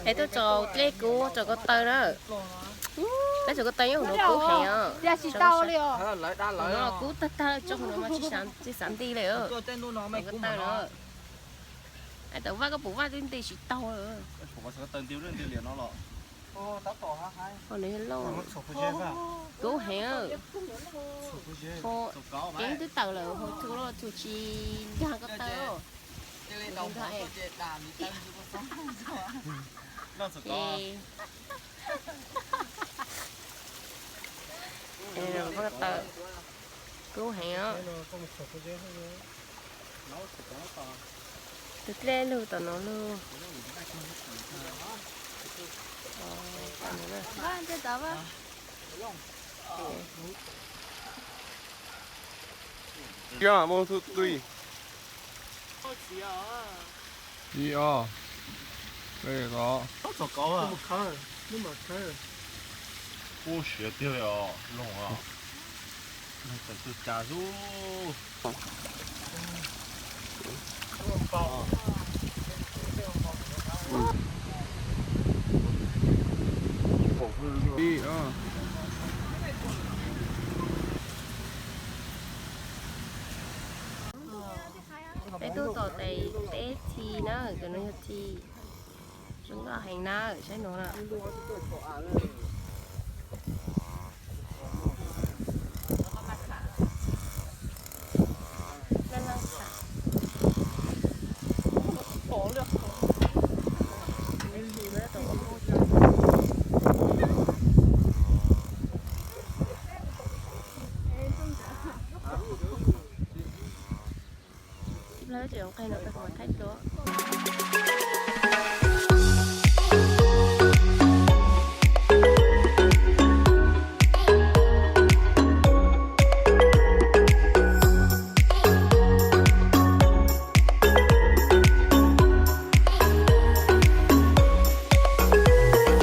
Es tuaj tso dlej kub tso ko taw na. Peb tso ko taw nyob hauv no kub heev os. Tsis tau li os. No kub tag tag tso hauv no mas tsis xav nti li. Ko taw na. Ai tau vaj koj pum vaj twb nti tsis tau. Nws loj. Kub heev. Keeb twb tawm lawm, hauv txhua loj txhua tsis nkag ko taw. Kub heev os. Tus dlej lug tom no lug. Ib, ob, peb, los. Kub siav tiag li os, loog os. Tawm tuag cas xwb. Ib, ob. Peb tuaj tom tes teb thi na, cov no yog thi. Zoo nkauj heev na, saib no na. Lawv tseem qe no